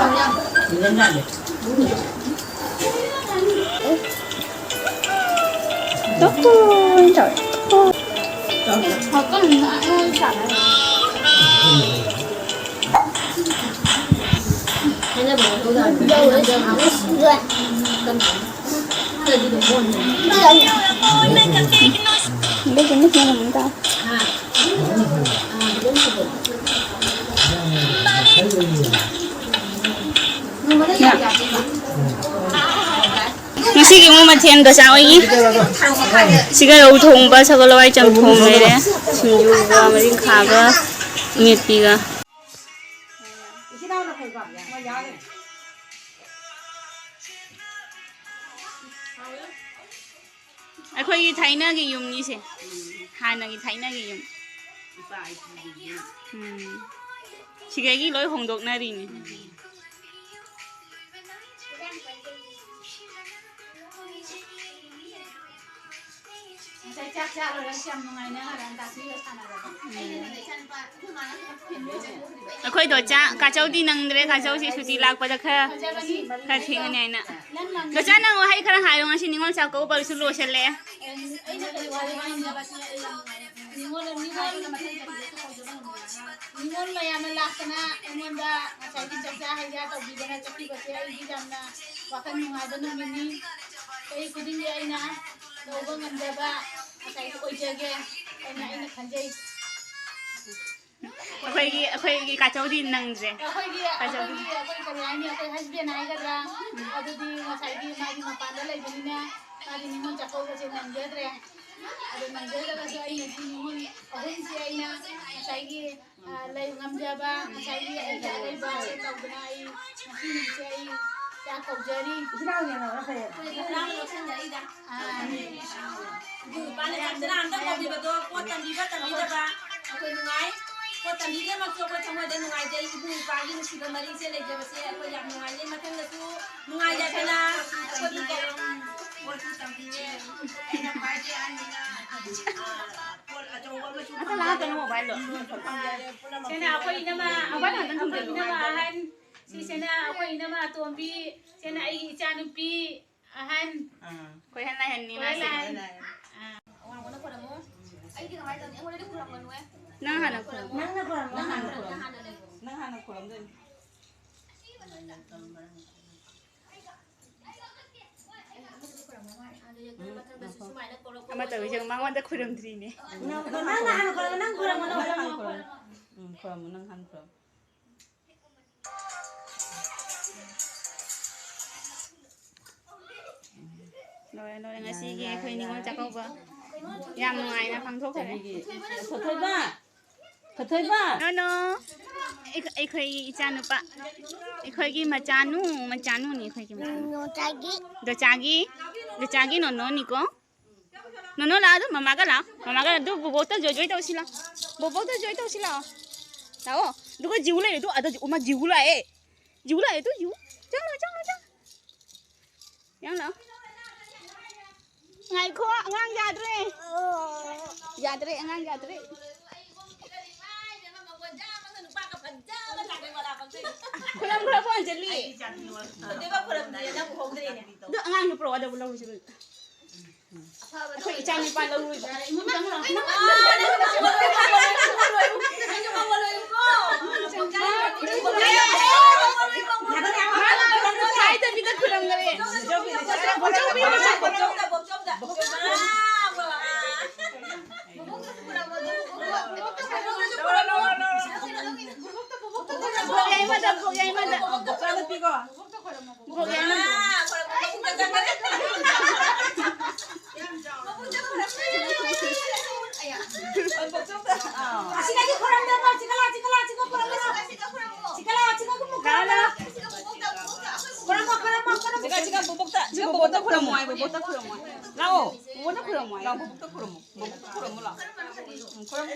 ꯇꯣꯛ ꯇꯣꯏꯅ ꯇꯧꯔꯦ꯫ ꯉꯁꯤꯒꯤ ꯑꯃꯨꯛ ꯃꯊꯦꯜ ꯗꯣꯆꯥ ꯍꯣꯏꯒꯤ ꯁꯤꯒ ꯔꯧ ꯊꯣꯡꯕ, ꯁꯒꯣꯜ ꯍꯋꯥꯏ ꯆꯝꯊꯣꯡ ꯂꯩꯔꯦ, ꯁꯤꯡꯖꯨꯒ, ꯃꯔꯤꯡꯈꯥꯒ, ꯑꯃꯦꯠꯄꯤꯒ꯫ ꯑꯩꯈꯣꯏꯒꯤ ꯊꯥꯏꯅꯒꯤ ꯌꯨꯝꯅꯤꯁꯦ, ꯍꯥꯟꯅꯒꯤ ꯊꯥꯏꯅꯒꯤ ꯌꯨꯝ꯫ ꯎꯝ꯫ ꯁꯤꯗꯒꯤ ꯂꯣꯏ ꯍꯣꯡꯗꯣꯛꯅꯔꯤꯅꯤ꯫ ꯉꯁꯥꯏ ꯆꯥꯛ ꯆꯥ ꯂꯣꯏꯔꯒ ꯌꯥꯝ ꯅꯨꯡꯉꯥꯏꯅ ꯉꯔꯥꯡ ꯇꯥꯛꯄꯤꯒ ꯁꯥꯟꯅꯔꯕ꯫ ꯑꯩꯈꯣꯏꯗꯣ ꯆꯥ-, ꯀꯥꯆꯧꯗꯤ ꯅꯪꯗ꯭ꯔꯦ, ꯀꯥꯆꯧꯁꯤ ꯁꯨꯇꯤ ꯂꯥꯛꯄꯗ ꯈꯔ, ꯈꯔ ꯊꯦꯡꯉꯅꯤ ꯍꯥꯏꯅ꯫ ꯗꯣꯆꯥ, ꯅꯪ ꯋꯥꯍꯩ ꯈꯔ ꯍꯥꯏꯌꯣ, ꯉꯁꯤ ꯅꯤꯉꯣꯜ ꯆꯥꯛꯀꯧꯕꯁꯨ ꯂꯣꯏꯁꯤꯜꯂꯦ꯫ ꯑꯩꯅ ꯀꯔꯤ ꯋꯥꯔꯤ ꯍꯥꯏꯅꯤ? ꯅꯤꯉꯣꯜ, ꯅꯤꯉꯣꯜ, ꯅꯤꯉꯣꯜ ꯃꯌꯥꯝꯅ ꯂꯥꯛꯇꯅ ꯑꯩꯉꯣꯟꯗ ꯉꯁꯥꯏꯒꯤ ꯆꯥꯛꯆꯥ ꯍꯩꯖꯥ ꯇꯧꯕꯤꯗꯅ ꯆꯠꯈꯤꯕꯁꯦ ꯑꯩꯒꯤ ꯌꯥꯝꯅ ꯋꯥꯈꯜ ꯅꯨꯡꯉꯥꯏꯕ ꯅꯨꯃꯤꯠꯅꯤ꯫ ꯆꯍꯤ ꯈꯨꯗꯤꯡꯒꯤ ꯑꯩꯅ ꯇꯧꯕ ꯉꯝꯖꯕ ꯉꯁꯥꯏꯒꯤ ꯑꯣꯏꯖꯒꯦ ꯍꯥꯏꯅ ꯑꯩꯅ ꯈꯟꯖꯩ꯫ ꯑꯩꯈꯣꯏꯒꯤ, ꯑꯩꯈꯣꯏꯒꯤ ꯀꯥꯆꯧꯗꯤ ꯅꯪꯗ꯭ꯔꯦ꯫ ꯑꯩꯈꯣꯏꯒꯤ, ꯀꯥꯆꯧꯗꯤ꯫ ꯑꯩꯈꯣꯏꯒꯤ, ꯑꯩꯈꯣꯏ ꯀꯔꯤ ꯍꯥꯏꯅꯤ, ꯑꯩꯈꯣꯏ husband ꯍꯥꯏꯒꯗ꯭ꯔꯥ? ꯎꯝ꯫ ꯑꯗꯨꯗꯤ ꯉꯁꯥꯏꯒꯤ ꯃꯥꯒꯤ ꯃꯄꯥꯟꯗ ꯂꯩꯕꯅꯤꯅ ꯃꯥꯒꯤ ꯅꯤꯉꯣꯜ ꯆꯥꯛꯀꯧꯕꯁꯦ ꯅꯪꯖꯗ꯭ꯔꯦ꯫ ꯑꯗꯨ ꯅꯪꯖꯗ꯭ꯔꯒꯁꯨ ꯑꯩꯅ ꯁꯤ ꯅꯤꯉꯣꯜ ꯑꯍꯨꯝꯁꯦ ꯑꯩꯅ ꯉꯁꯥꯏꯒꯤ, ꯑ, ꯂꯩ ꯉꯝꯖꯕ, ꯉꯁꯥꯏꯒꯤ ꯑꯩꯒꯤ ꯑꯔꯩꯕ ꯇꯧꯗꯅ ꯑꯩ ꯉꯁꯤ ꯅꯨꯃꯤꯠꯁꯦ ꯑꯩ ꯀꯧꯖꯔꯤ꯫ ꯏꯆꯤꯟ ꯏꯅꯥꯎ ꯌꯦꯡꯅꯕꯅ ꯐꯩꯌꯦꯕ꯫ ꯑꯩꯈꯣꯏ ꯏꯆꯤꯟ ꯏꯅꯥꯎ ꯂꯧꯁꯤꯟꯖꯔꯤꯗ꯫ ꯏꯕꯨꯡ ꯏꯄ꯭ꯋꯥꯅ ꯇꯝꯗꯅ ꯑꯝꯇ ꯇꯧꯕꯤꯕꯗꯣ, ꯄꯣꯠ ꯇꯝꯕꯤꯕ ꯇꯝꯕꯤꯗꯕ ꯑꯩꯈꯣꯏ ꯅꯨꯡꯉꯥꯏ꯫ ꯄꯣꯠ ꯇꯝꯕꯤꯗ꯭ꯔꯃꯛꯁꯨ ꯑꯩꯈꯣꯏ ꯊꯃꯣꯏꯗ ꯅꯨꯡꯉꯥꯏꯖꯩ꯫ ꯏꯕꯨꯡ ꯏꯄ꯭ꯋꯥꯒꯤ ꯅꯨꯡꯁꯤꯕ ꯃꯔꯤꯁꯦ ꯂꯩꯖꯕꯁꯦ ꯑꯩꯈꯣꯏ ꯌꯥꯝ ꯅꯨꯡꯉꯥꯏꯖꯩ꯫ ꯃꯊꯪꯗꯁꯨ ꯅꯨꯡꯉꯥꯏꯖꯗꯅ ꯑꯩꯈꯣꯏꯒꯤ ꯄꯣꯠꯁꯨ ꯇꯝꯕꯤꯌꯦ꯫ ꯑꯩꯅ ꯈ꯭ꯋꯥꯏꯗꯒꯤ ꯑꯍꯟꯅꯤꯅ, ꯑ, ꯄꯣꯠ ꯑꯆꯧꯕ ꯑꯃꯁꯨ ꯐꯪꯖꯔꯦ꯫ ꯁꯤꯅ ꯑꯩꯈꯣꯏ ꯏꯅꯝꯃ, ꯃꯣꯕꯥꯏꯜ ꯉꯥꯛꯇ ꯑꯩꯈꯣꯏ ꯏꯅꯝꯃ ꯑꯍꯟ, ꯁꯤꯁꯤꯅ ꯑꯩꯈꯣꯏ ꯏꯅꯝꯃ ꯑꯇꯣꯝꯕꯤ, ꯁꯤꯅ ꯑꯩꯒꯤ ꯏꯆꯥꯅꯨꯄꯤ ꯑꯍꯟ꯫ ꯑꯥ꯫ ꯀꯣꯏꯍꯟ ꯂꯥꯏꯍꯟꯅꯤ ꯃꯥꯁꯦ꯫ ꯀꯣꯏꯍꯟ ꯂꯥꯏꯍꯟ꯫ ꯑꯥ꯫ ꯑꯋꯥꯡꯕꯅ ꯈꯣꯏꯔꯝꯃꯣ꯫ ꯑꯩꯗꯤ ꯀꯃꯥꯏꯅ ꯇꯧꯅꯤ? ꯑꯩꯉꯣꯟꯗꯗꯤ ꯈꯣꯏꯔꯝꯒꯅꯨꯍꯦ꯫ ꯅꯪ ꯍꯥꯟꯅ ꯈꯣꯏꯔꯝꯃꯣ꯫ ꯅꯪꯅ ꯈꯣꯏꯔꯝꯃꯣ, ꯅꯪ ꯍꯥꯟꯅ ꯈꯣꯏꯔꯝꯃꯣ꯫ ꯅꯪ ꯍꯥꯟꯅ ꯂꯩꯔꯣ꯫ ꯅꯪ ꯍꯥꯟꯅ ꯈꯣꯏꯔꯝꯗꯣꯏꯅꯤ꯫ ꯑꯩ ꯑꯃꯗꯨꯗꯤ ꯈꯣꯏꯔꯝꯃꯣ ꯍꯥꯏ꯫ ꯑꯗꯨꯗꯤ ꯑꯩꯈꯣꯏ ꯎꯝ, ꯃꯊꯪꯗꯁꯨ ꯉꯥꯏꯈꯣ꯫ ꯁꯨꯃꯥꯏꯅ ꯀꯧꯔꯛꯄ ꯑꯃ ꯇꯧꯔꯤꯁꯦ ꯃꯉꯣꯟꯗ ꯈꯣꯏꯔꯝꯗ꯭ꯔꯤꯅꯦ꯫ ꯅꯪ, ꯅꯪꯅ ꯍꯥꯟꯅ ꯈꯣꯏꯔꯝꯃꯣ, ꯅꯪ ꯈꯣꯏꯔꯝꯃꯣ, ꯅꯪ ꯈꯣꯏꯔꯝꯃꯣ꯫ ꯎꯝ, ꯈꯣꯏꯔꯝꯃꯣ, ꯅꯪ ꯍꯥꯟꯅ ꯈꯣꯏꯔꯝꯃꯣ꯫ ꯂꯣꯏꯔꯦ, ꯂꯣꯏꯔꯦ꯫ ꯉꯁꯤꯒꯤ ꯑꯩꯈꯣꯏ ꯅꯤꯉꯣꯜ ꯆꯥꯛꯀꯧꯕ ꯌꯥꯝ ꯅꯨꯡꯉꯥꯏꯅ ꯄꯥꯡꯊꯣꯛꯈ꯭ꯔꯦ꯫ ꯆꯍꯤꯒꯤ ꯊꯣꯏꯕ! ꯊꯣꯏꯕ! ꯅꯣꯅꯣ! ꯑꯩꯈꯣꯏ, ꯑꯩꯈꯣꯏꯒꯤ ꯏꯆꯥꯅꯨꯄꯥ, ꯑꯩꯈꯣꯏꯒꯤ ꯃꯆꯥꯅꯨ, ꯃꯆꯥꯅꯨꯅꯤ ꯑꯩꯈꯣꯏꯒꯤ ꯃꯆꯥꯅꯨ꯫ ꯗꯣꯆꯥꯒꯤ꯫ ꯗꯣꯆꯥꯒꯤ, ꯗꯣꯆꯥꯒꯤ ꯅꯣꯅꯣꯅꯤꯀꯣ꯫ ꯅꯣꯅꯣ ꯂꯥꯛꯑꯣ, ꯑꯗꯨ ꯃꯃꯥꯒ ꯂꯥꯛꯑꯣ꯫ ꯃꯃꯥꯒ ꯑꯗꯨ ꯕꯣꯕꯣꯛꯇ ꯖꯣꯏ ꯖꯣꯏ ꯇꯧꯁꯤ ꯂꯥꯛꯑꯣ꯫ ꯕꯣꯕꯣꯛꯇ ꯖꯣꯏ ꯇꯧꯁꯤ ꯂꯥꯛꯑꯣ꯫ ꯂꯥꯛꯑꯣ꯫ ꯑꯗꯨꯒ ꯖꯤꯎ ꯂꯩꯔꯦ꯫ ꯑꯗꯨ, ꯑꯗꯨ, ꯑꯃ ꯖꯤꯎ ꯂꯥꯛꯑꯦ꯫ ꯖꯤꯎ ꯂꯥꯛꯑꯦ꯫ ꯑꯗꯨ ꯖꯤꯎ꯫ ꯆꯪꯉꯣ, ꯆꯪꯉꯣ, ꯆꯪꯉꯣ꯫ ꯌꯥꯝ ꯂꯥꯛꯑꯣ꯫ ꯉꯥꯏꯈꯣ, ꯑꯉꯥꯡ ꯌꯥꯗ꯭ꯔꯦ꯫ ꯌꯥꯗ꯭ꯔꯦ, ꯑꯉꯥꯡ ꯌꯥꯗ꯭ꯔꯦ꯫ ꯈꯨꯂꯪ ꯈꯔ ꯄꯨ ꯑꯟꯖꯂꯤ꯫ ꯑꯗꯨ ꯑꯉꯥꯡꯗꯣ ꯄꯨꯔꯛꯑꯣ, ꯑꯗꯨ ꯂꯧꯔꯨꯁꯤ꯫ ꯑꯩꯈꯣꯏ ꯏꯆꯥ ꯅꯨꯄꯥ ꯂꯧꯔꯨꯏꯕ꯫ ꯏꯃꯨꯡ ꯆꯪꯉꯨ ꯂꯥꯎ꯫ ꯍꯥꯏꯗꯕꯤꯗ ꯈꯨꯔꯝꯈꯔꯦ꯫ ꯕꯣꯛꯆꯧꯕꯤ꯫ ꯕꯣꯛ ꯌꯥꯏꯃꯗ, ꯕꯣꯛ ꯌꯥꯏꯃꯗ꯫ ꯕꯣꯛ ꯌꯥꯏꯃꯗ꯫ ꯑꯁꯤꯗꯒꯤ ꯈꯨꯔꯝꯗꯕ, ꯑꯁꯤꯒ ꯂꯥꯎ, ꯑꯁꯤꯒ ꯂꯥꯎ, ꯑꯁꯤꯒ ꯈꯨꯔꯝꯗꯕ꯫ ꯑꯁꯤꯒ ꯂꯥꯎ, ꯑꯁꯤꯒ ꯈꯨꯔꯝꯗꯕ꯫ ꯈꯨꯔꯝꯃꯣ, ꯈꯨꯔꯝꯃꯣ꯫ ꯕꯣꯕꯣꯛꯇ, ꯁꯤ ꯕꯣꯕꯣꯛꯇ ꯈꯨꯔꯝꯃꯣ ꯍꯥꯏ, ꯕꯣꯕꯣꯛꯇ ꯈꯨꯔꯝꯃꯣ ꯍꯥꯏ꯫ ꯂꯥꯛꯑꯣ, ꯕꯣꯕꯣꯛꯇ ꯈꯨꯔꯝꯃꯣ ꯍꯥꯏ꯫ ꯂꯥꯛꯑꯣ, ꯕꯣꯕꯣꯛꯇ ꯈꯨꯔꯝꯃꯣ꯫ ꯕꯣꯕꯣꯛꯇ ꯈꯨꯔꯝꯃꯣ ꯂꯥꯛꯑꯣ꯫ ꯎꯝ, ꯈꯨꯔꯝꯃꯣ꯫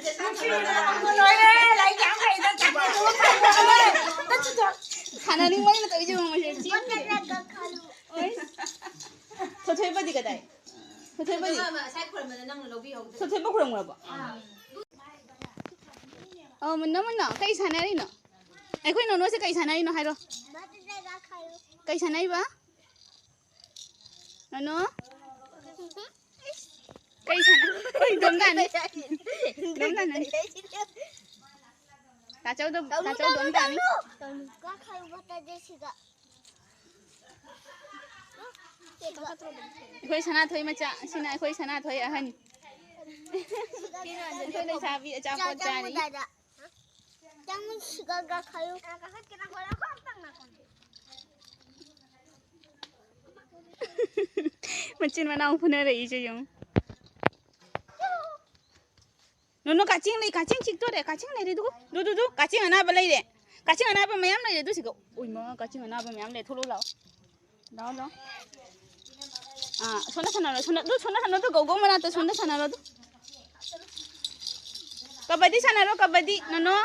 ꯁꯥꯟꯅꯅꯤꯡꯕꯅꯤꯅ ꯇꯧꯔꯤꯁꯦ ꯌꯦꯡꯉꯣ, ꯃꯁꯦ ꯆꯦꯟꯈ꯭ꯔꯦ꯫ ꯊꯣꯏꯊꯣꯏꯕꯗꯤ ꯀꯗꯥꯏ? ꯊꯣꯏꯊꯣꯏꯕꯗꯤ? ꯃꯥ, ꯃꯥ ꯉꯁꯥꯏ ꯈꯨꯔꯝꯕꯗ ꯅꯪꯅ ꯂꯧꯕꯤꯍꯧꯗ꯭ꯔꯦ꯫ ꯊꯣꯏꯊꯣꯏꯕ ꯈꯨꯔꯝꯈ꯭ꯔꯕꯣ? ꯑꯥ꯫ ꯑꯣ, ꯃꯨꯟꯅꯣ, ꯃꯨꯟꯅꯣ, ꯀꯩ ꯁꯥꯟꯅꯔꯤꯅꯣ? ꯑꯩꯈꯣꯏ ꯅꯣꯅꯣꯁꯦ ꯀꯩ ꯁꯥꯟꯅꯔꯤꯅꯣ ꯍꯥꯏꯔꯣ? ꯀꯩ ꯁꯥꯟꯅꯩꯕ? ꯅꯣꯅꯣ? ꯀꯩ ꯁꯥꯟꯅ-, ꯗꯣꯝꯗꯥꯅꯤ? ꯗꯣꯝꯗꯥꯅꯤ? ꯇꯥꯆꯧꯗꯣ, ꯇꯥꯆꯧ ꯗꯣꯝꯗꯥꯅꯤ? ꯀꯥꯈꯠꯂꯨꯕ ꯇꯥꯗꯦ ꯁꯤꯗ꯫ ꯑꯩꯈꯣꯏ ꯁꯅꯥꯊꯣꯏ ꯃꯆꯥ, ꯁꯤꯅ ꯑꯩꯈꯣꯏ ꯁꯅꯥꯊꯣꯏ ꯑꯍꯟ꯫ ꯑꯩꯈꯣꯏ ꯂꯩꯁꯥꯕꯤ ꯑꯆꯥꯄꯣꯠ ꯆꯥꯔꯤ꯫ ꯆꯪꯉꯨ, ꯁꯤꯒ ꯀꯥꯈꯠꯂꯨ꯫ ꯃꯆꯤꯟ ꯃꯅꯥꯎ ꯐꯨꯅꯔꯛꯏꯁꯦ ꯌꯦꯡꯉꯨ꯫ ꯅꯣꯅꯣ, ꯀꯛꯆꯤꯡ ꯂꯩ, ꯀꯛꯆꯤꯡ ꯆꯤꯛꯇꯣꯔꯦ, ꯀꯛꯆꯤꯡ ꯂꯩꯔꯦ, ꯑꯗꯨꯒ ꯗꯨ, ꯗꯨ, ꯗꯨ, ꯀꯛꯆꯤꯡ ꯑꯅꯥꯕ ꯂꯩꯔꯦ, ꯀꯛꯆꯤꯡ ꯑꯅꯥꯕ ꯃꯌꯥꯝ ꯂꯩꯔꯦ, ꯑꯗꯨ ꯁꯤꯒ, ꯎꯏꯃ, ꯀꯛꯆꯤꯡ ꯑꯅꯥꯕ ꯃꯌꯥꯝ ꯂꯩꯔꯦ, ꯊꯣꯛꯂꯛꯑꯣ ꯂꯥꯛꯑꯣ, ꯂꯥꯛꯑꯣ, ꯂꯥꯛꯑꯣ꯫ ꯑꯥ, ꯁꯣꯝꯗ ꯁꯥꯟꯅꯔꯣ, ꯁꯣꯝꯗ, ꯑꯗꯨ ꯁꯣꯝꯗ ꯁꯥꯟꯅꯔꯣ, ꯑꯗꯨ ꯒꯧꯒꯧ ꯃꯅꯥꯛꯇ ꯁꯣꯝꯗ ꯁꯥꯟꯅꯔꯣ, ꯑꯗꯨ꯫ ꯀꯕꯗꯤ ꯁꯥꯟꯅꯔꯣ, ꯀꯕꯗꯤ, ꯅꯣꯅꯣ꯫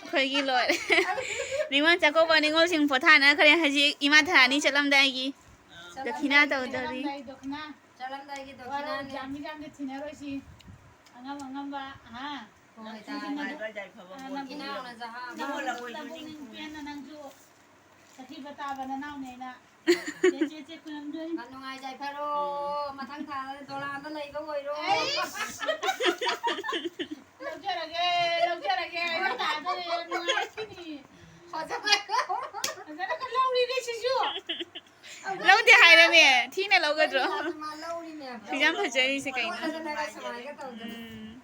ꯑꯩꯈꯣꯏꯒꯤ ꯂꯣꯏꯔꯦ꯫ ꯅꯤꯉꯣꯜ ꯆꯥꯛꯀꯧꯕ, ꯅꯤꯉꯣꯜꯁꯤꯡ ꯄꯣꯊꯥꯅꯈ꯭ꯔꯦ꯫ ꯍꯧꯖꯤꯛ ꯏꯃꯥ ꯊꯔꯥꯅꯤ ꯆꯠꯂꯝꯗꯥꯏꯒꯤ ꯗꯈꯤꯅꯥ ꯇꯧꯗꯧꯔꯤ꯫ ꯆꯠꯂꯝꯗꯥꯏꯒꯤ ꯗꯈꯤꯅꯥ꯫ ꯆꯠꯂꯝꯗꯥꯏꯒꯤ ꯋꯥꯔꯧ, ꯗꯈꯤꯅꯥꯅꯦ꯫ ꯌꯥꯝ ꯃꯤꯔꯥꯡꯗ ꯊꯤꯅꯔꯣꯏꯁꯤ꯫ ꯑꯉꯝ ꯑꯉꯝꯕ, ꯍꯥ? ꯍꯣꯏ, ꯅꯪꯁꯨ ꯇꯥꯏ꯫ ꯅꯪꯁꯨ ꯅꯨꯡꯉꯥꯏꯕ ꯌꯥꯏꯐꯕ ꯑꯥ, ꯄꯣꯠꯅꯤ꯫ ꯅꯪꯁꯨ ꯏꯅꯥꯎꯅ ꯖꯍꯥ ꯑꯃ ꯅꯪꯁꯨ ꯍꯣꯜꯂꯛꯄ ꯅꯕꯨꯛꯅꯤꯡ ꯏꯅꯤꯡ ꯄꯦꯟꯅ ꯅꯪꯁꯨ ꯁꯥꯊꯤꯕ ꯇꯥꯕ ꯅꯅꯥꯎꯅꯦꯅ꯫ ꯆꯦ, ꯆꯦ, ꯆꯦ ꯈꯨꯔꯨꯝꯗꯣꯏꯅꯤ꯫ ꯌꯥꯝ ꯅꯨꯡꯉꯥꯏ ꯌꯥꯏꯐꯔꯣ꯫ ꯃꯊꯪ ꯊꯥꯗ ꯗꯣꯂꯥꯟꯗ ꯂꯩꯕ ꯑꯣꯏꯔꯣ꯫ ꯑꯩꯁ! ꯂꯧꯖꯔꯒꯦ, ꯂꯧꯖꯔꯒꯦ꯫ ꯑꯩ ꯇꯥꯗꯣꯔꯦ, ꯌꯥꯝ ꯅꯨꯡꯉꯥꯏ꯫ ꯐꯖꯅ ꯐꯖꯅꯒ ꯂꯧꯔꯤꯅꯦ ꯁꯤꯁꯨ꯫ ꯂꯧꯗꯦ ꯍꯥꯏꯔꯃꯦ, ꯊꯤꯅ ꯂꯧꯒꯗ꯭ꯔꯣ? ꯃꯥ ꯂꯧꯔꯤꯅꯦ꯫ ꯁꯨꯛꯌꯥꯝ ꯐꯖꯔꯤꯁꯦ ꯀꯩꯅꯣ? ꯂꯧꯗꯅꯒ ꯁꯨꯃꯥꯏꯅ ꯇꯧꯗꯅ꯫ ꯎꯝ꯫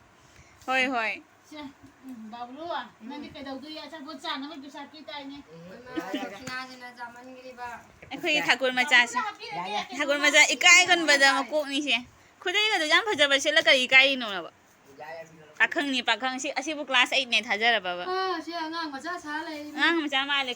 ꯍꯣꯏ, ꯍꯣꯏ꯫ ꯁꯦ, ꯎꯝ, ꯕꯥꯕꯂꯨ, ꯅꯪꯗꯤ ꯀꯩꯗꯧꯗꯣꯏ? ꯑꯆꯥꯄꯣꯠ ꯆꯥꯅꯕ ꯄꯩꯁꯥ ꯄꯤ ꯇꯥꯏꯅꯦ꯫ ꯏꯃꯥ, ꯗꯈꯤꯅꯥꯁꯤꯅ ꯆꯥꯃꯟꯈ꯭ꯔꯤꯕ꯫ ꯑꯩꯈꯣꯏꯒꯤ ꯊꯥꯀꯨꯔ ꯃꯆꯥꯁꯦ꯫ ꯍꯥꯞꯄꯤꯔꯒꯦ꯫ ꯊꯥꯀꯨꯔ ꯃꯆꯥ ꯏꯀꯥꯏꯒꯟꯕꯗ ꯃꯀꯣꯛꯅꯤꯁꯦ꯫ ꯈꯨꯗꯩꯒꯗꯣ ꯌꯥꯝ ꯐꯖꯕ ꯁꯦꯠꯂ ꯀꯔꯤ ꯏꯀꯥꯏꯔꯤꯅꯣꯕ? ꯄꯥꯈꯪꯅꯤ, ꯄꯥꯈꯪ꯫ ꯁꯤ, ꯑꯁꯤꯕꯨ class eight ꯅꯦ ꯊꯥꯖꯔꯕꯕ? ꯑꯥ, ꯁꯤ ꯑꯉꯥꯡ ꯃꯆꯥ ꯁꯥ ꯂꯩꯔꯤ꯫ ꯑꯉꯥꯡ ꯃꯆꯥ ꯃꯥꯜꯂꯦ꯫